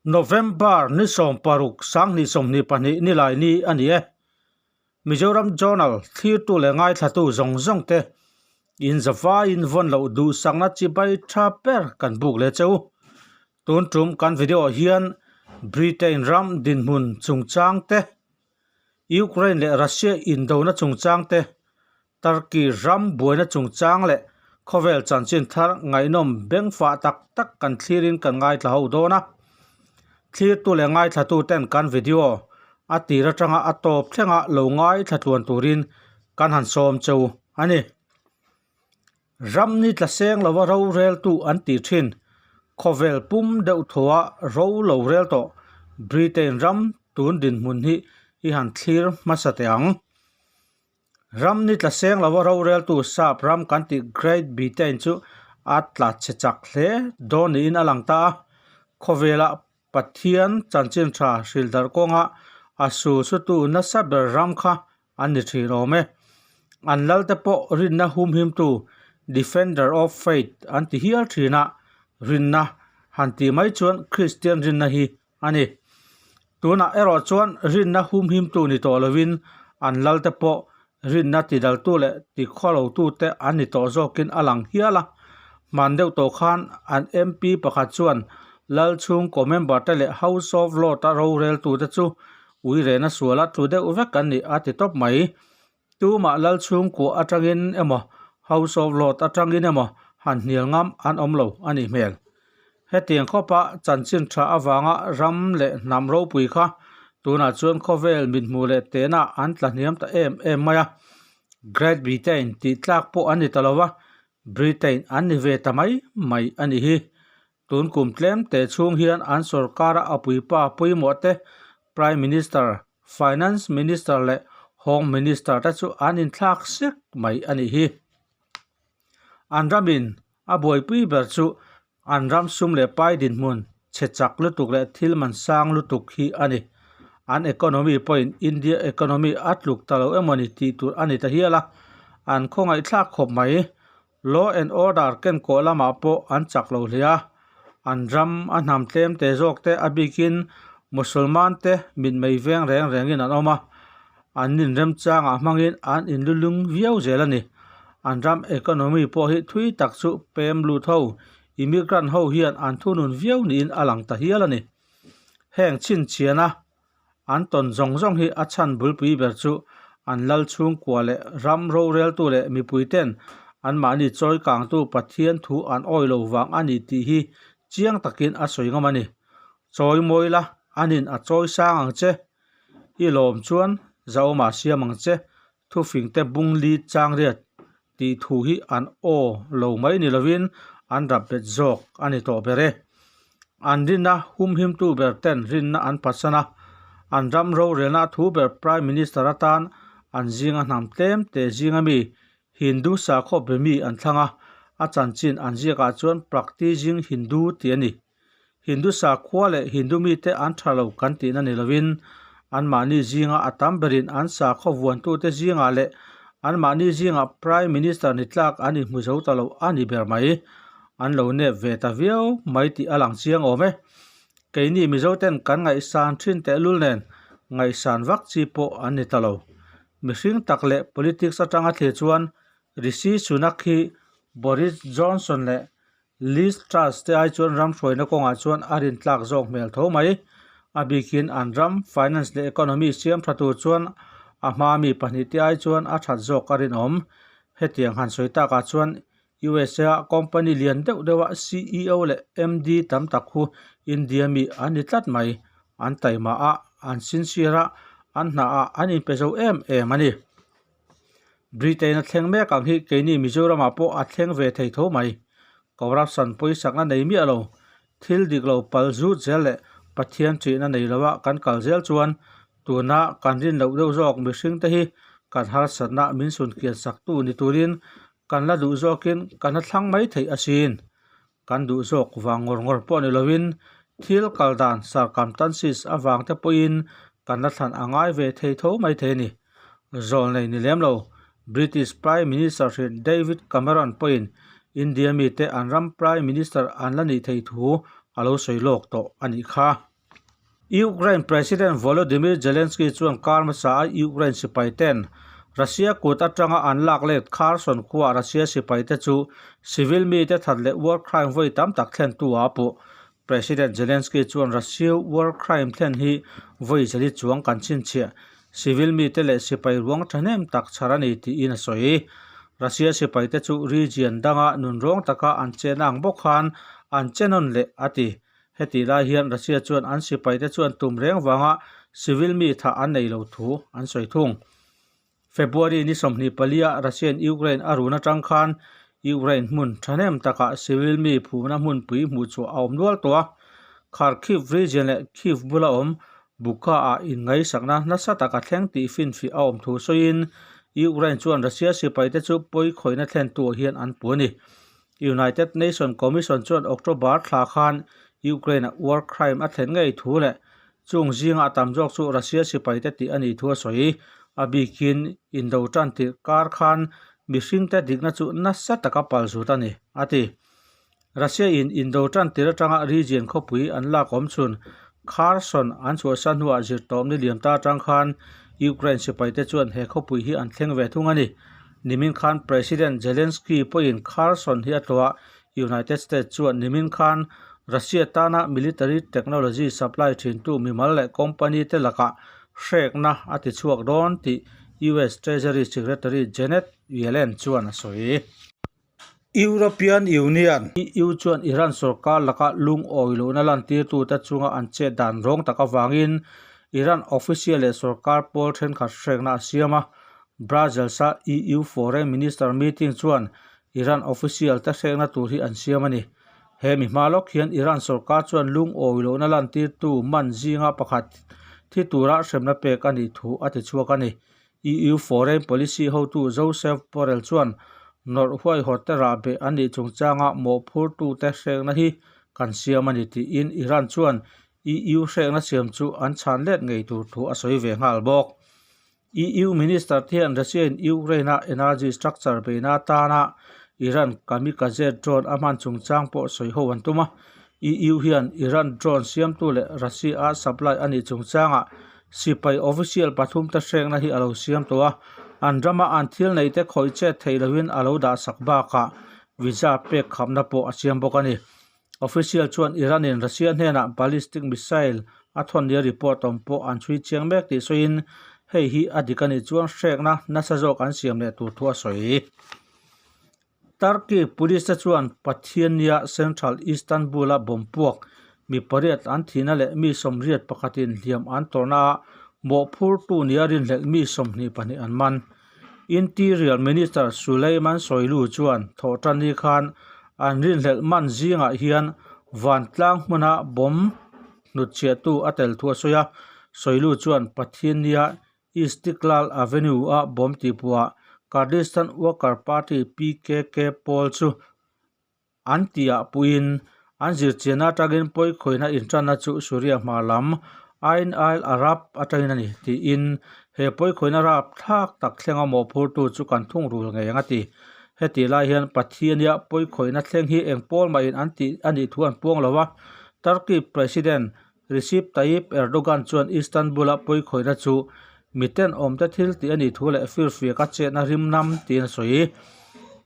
November ni 16 2022 nilai ni a ni e. Mizoram Journal thlirtu leh ngaithlatu zawng zawng te in zavaiin vawn loh duhsakna chibai tha ber kan buk leh che u. Tun tum kan video ah hian Britain ram dinhmun chungchang te, Ukraine leh Russia indona chungchang te, Turkey ram buaina chungchang leh khawvel chanchin thar ngaihnawm bengfah tak tak kan thlirin kan ngaithla ho dawn a. Thlirtu leh ngaithlatu ten kan video a tir atanga a tawp thlenga lo ngaithla tluan turin kan han sawm cheu a ni. Ram ni tla seng lova roreltu an tih thin khawvel pum deuh thawha ro lo rel tawh Britain ram tun dinhmun hi i han thlir hmasa teh ang. Ram ni tla seng lova roreltu sap ram kan tih Great Britain chu a tla chhe chak hle dawn niin a lang ta a. Khawvela Pathian chanchin tha hrilh darh kawnga a su sutu nasa ber ram kha an ni thin awm e. An lalte pawh rinna humhimtu, Defender of Faith, an ti hial thin a, rinna han tih mai chuan Kristian rinna hi a ni. Tunah erawh chuan rinna humhimtu ni tawh lovin an lalte pawh rinna tidaltu leh tikhawlotute an ni tawh zawkin a lang hial a. Hman deuh tawh khan an MP pakhat chuan lal chhungkaw member te leh House of Lord a roreltute chu ui rehna suala tlu deuh vek an ni a ti tawp mai. Tumah lal chhungkua atangin emaw House of Lord atangin emaw han hnial ngam an awm lo a nih hmel. Hetiang khawpa chanchin tha avanga ram leh hnam ropui kha tunah chuan khawvel mithmuh leh tehna an tla hniam ta em em mai a. Great Britain tih tlak pawh an ni ta lo va, Britain an ni ve ta mai mai a nih hi. Tun kum tlem teh chhung hian an sorkara a puipa pawimawh te Prime Minister, Finance Minister leh Home Minister te chu an inthlak sek mai a nih hi. An ramin a buaipui ber chu an ram sum leh pai dinhmun chhe chak lutuk leh thil man sang lutuk hi a ni. An economy pawhin India economy a tluk ta lo emawni tih tur a ni ta hial a, an khawngaihthlak khawp mai. Law and order kenkawh lamah pawh an chak lo hle a, an ram a hnam tlem te zawk te a bikin Musulman te mitmei veng reng rengin an awm a, an inremchangah hmangin an inlulung viau zel a ni. An ram economy pawh hi thui tak chu pem lut ho, immigrant ho hian an thunun viau niin a lang ta hial a ni. Heng chhinchhiana An tawn zawng zawng hi a chhan bulpui ber chu an lal chhungkua leh ram roreltu leh mipuiten anmahni chawi kangtu Pathian thu an awi lo vang a ni tih hi chiang takin a sawi ngam a ni. Chawi mawi la, anin a chawi sang ang che. I lawm chuan Zahawma siam ang che, thufingte bung li chang riat tih thu hi an aw lo mai ni lovin an rap bet zawk a ni tawh ber e. An rinna humhimtu ber ten rinna an phatsan a, an ram rorelna a thu ber Prime Minister atan an zinga hnam tlem te zinga mi Hindu sakhaw be mi an thlang a, a chanchin an ziakah chuan Practising Hindu tih a ni. Hindu sakhua leh Hindu mite an tha lo kan tihna ni lovin anmahni zinga a tam berin an sakhaw vuantute zingah leh anmahni zingah Prime Minister ni tlak an inhmu zo ta lo a ni ber mai. An lo nep ve ta viau mai tih a lang chiang awm e. Keini Mizoten kan ngaihsan thin tehlul nen ngaihsan vak chi pawh an ni ta lo. Mihring tak leh politics atanga thlir chuan Rishi Sunak hi Boris Johnson leh Liz Truss te ai chuan ram hruaina kawngah chuan a rintlak zawk hmel tho mai. A bikin an ram finance leh economy siam tha tur chuan a hma mi pahnihte ai chuan a that zawk a rinawm. Hetiang han sawi takah chuan USA a company lian deuh deuha ceo leh MD tam tak hu India mi an ni tlat mai. An taima a, an sincere a, an hna ah an inpe zo em em a ni. Britain a thleng mek ang hi keini Mizoramah pawh a thleng ve thei tho mai. Corruption pawisakna nei miah lo, thil dik lo pal zut zel leh Pathian ṭihna nei lova kan kal zel chuan tuna kan rin loh deuh zawk mihringte hi kan harsatna min sunkian saktu ni turin kan la duh zawkin kan la thlang mai theih asin. Kan duh zawk vang ngawr ngawr pawh ni lovin thil kal dan circumstances avang te pawhin kan la thlan a ngai ve thei tho mai thei a ni. Zawl nei ni lem lo, British Prime Minister hrin David Cameron pawhin India mite an ram Prime Minister an la nih thei thu a lo sawi lawk tawh a nih kha. Ukraine President Volodymyr Zelensky chuan kar hmasa a Ukraine sipai ten Russia kut atanga an lak let Kherson khuaa Russia sipai te chu civil mite that leh war crime vawi tam tak thlentu a puh. President Zelensky chuan Russia war crime thlen hi vawi zali chuang kan chhinchhiah civil mite leh sipai ruang thahnem tak chhar a ni tiin a sawi. Russia sipai te chu region danga nunrawng taka an chenna ang bawk khan an che nawn leh a ti. Hetih lai hian Russia chuan an sipaite chuan tum reng vanga civil mi thah an nei lo thu an sawi thung. February ni 24 ah Russia-in Ukraine a run atang khan Ukraine hmun thahnem takah civil mi phumna hmunpui hmuh chhuah a awm nual tawh a. Kharkiv region leh Kyiv bula awm Buka-ah inngaihsakna nasa taka thleng tih finfiah a awm thu sawiin Ukraine chuan Russia sipaite chu pawi khawihna thlentuah hian an pu a ni. United Nation Commission chuan October thla khan Ukraine-a war crime a thlen ngei thu leh chung zinga a tam zawk chu Russia sipaite tih a nih thu a sawi. A bikin indo tan tirh kar khan mihringte dikna chu nasa taka pal zut a ni, a ti. Russia-in indo tan tir atanga region khawpui an lak awm chhun Kherson an chhuahsan hnuah zirtawpni liam ta atang khan Ukraine sipaite chuan he khawpui hi an thleng ve thung a ni. Nimin khan President Zelensky pawhin Kherson hi a tlawh a, United States chuan nimin khan Russia tana military technology supply thintu mimal leh company te lakah hrekna a ti chhuak dawn tih US Treasury Secretary Janet Yellen chuan a sawi. European Union, EU, chuan Iran sorkar laka lungawi lohna lantirtute chunga an chet dan rawng tak avangin Iran official leh sorkar pawl thenkhat hrekna a siam a. Brussels-a EU Foreign Minister meeting chuan Iran official te hrekna tur hi an siam a ni. He mi hma lawk hian Iran sorkar chuan lungawi lohna lantirtu man zinga pakhat thi tura hremna pek a nih thu a ti chhuak a ni. EU Foreign Policy hotu Josep Borrell chuan nawrh huaihawt te rahbeh an nih chungchanga mawhphurtute hrekna hi kan siam a ni tiin Iran chuan EU hrekna siam chu an chhan let ngei tur thu a sawi ve nghal bawk. EU Minister te hian Russia-in Ukraine-a energy structure beihna atana Iran kamikaze drone a hman chungchang pawh sawi ho an tum a. EU hian Iran drone siamtu leh Russia-a supply a nih chungchangah sipai official pathumte hrekna hi a lo siam tawh a, an rama an thil neite khawih chet theih lohin a lo dahsak bakah visa pek khapna pawh a siam bawk a ni. Official chuan Iran-in Russia hnenah ballistic missile a thawn nia report awm pawh an chhui chiang mek tih sawiin hei hi a dik a nih chuan hrekna nasa zawk an siam leh tur thu a sawi. Turkey police te chuan Pathiannia Central Istanbul-a bomb puak mi pariat an thihna leh mi sawmriat pakhatin hliam an tawrhna ah mawhphurtu nia rinhlelh mi 22 an man. Interior Minister Suleyman Soylu chuan thawhtanni khan an rinhlelh man zingah hian vantlang hmuna bomb hnutchhiahtu a tel thu a sawi a. Soylu chuan Pathiannia Istiklal Avenue-a bomb tihpuah Kurdistan Worker Party, PKK, pawl chu An tihah puiin an zirchianna atangin pawikhawihna intanna chu Suria hma lam Ain al Arab atangin a ni tiin he pawikhawihna rapthlak tak thlenga mawhphurtu chu kan thungrul ngei ang a ti. Hetih lai hian Pathiania pawikhawihna thleng hi eng pawl mahin an tih a nih thu an puang lo a, Turkey President Recep Tayyip Erdogan chuan Istanbul-a pawikhawihna chu miten awmte thil tih a nih thu leh firfiak a chetna rim nam tiin a sawi.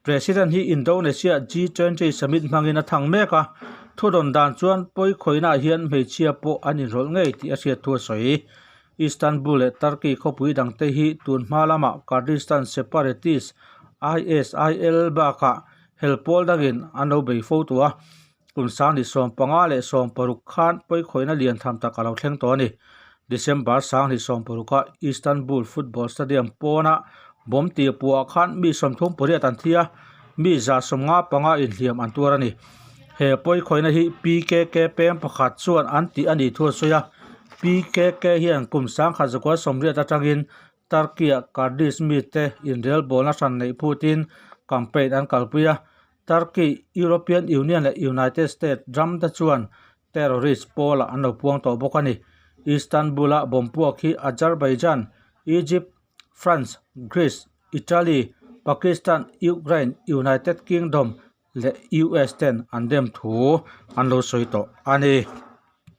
President hi Indonesia G20 summit hmangin a thang mek a, thudawn dan chuan pawikhawihnaah hian hmeichhia pawh an inrawlh ngei tih a hriat thu a sawi. Istanbul leh Turkey khawpui dangte hi tun hma lamah Kurdistan separatist ISIL bakah hel pawl dangin an lo bei fo tawh a. Kum 2015 leh 16 khan pawikhawihna lian tham tak a lo thleng tawh a ni. December 2016-a Istanbul Football Stadium pawna bomb tir puahah khan mi 38 an thi a, mi 155 inhliam an tuar a ni. He pawikhawihna hi PKK peng pakhat chuan an tih a nih thu a sawi a, PKK hian kum 1980 atangin Turkey-a Kurdish mite inrelbawlna hran neih phutin campaign an kalpui a. Turkey, European Union leh United States ram te chuan terrorist pawlah an lo puang tawh bawk a ni. Istanbul-a bomb puak hi Azerbaijan, Egypt, France, Greece, Italy, Pakistan, Ukraine, United Kingdom leh US ten an dem thu an lo sawi tawh a ni.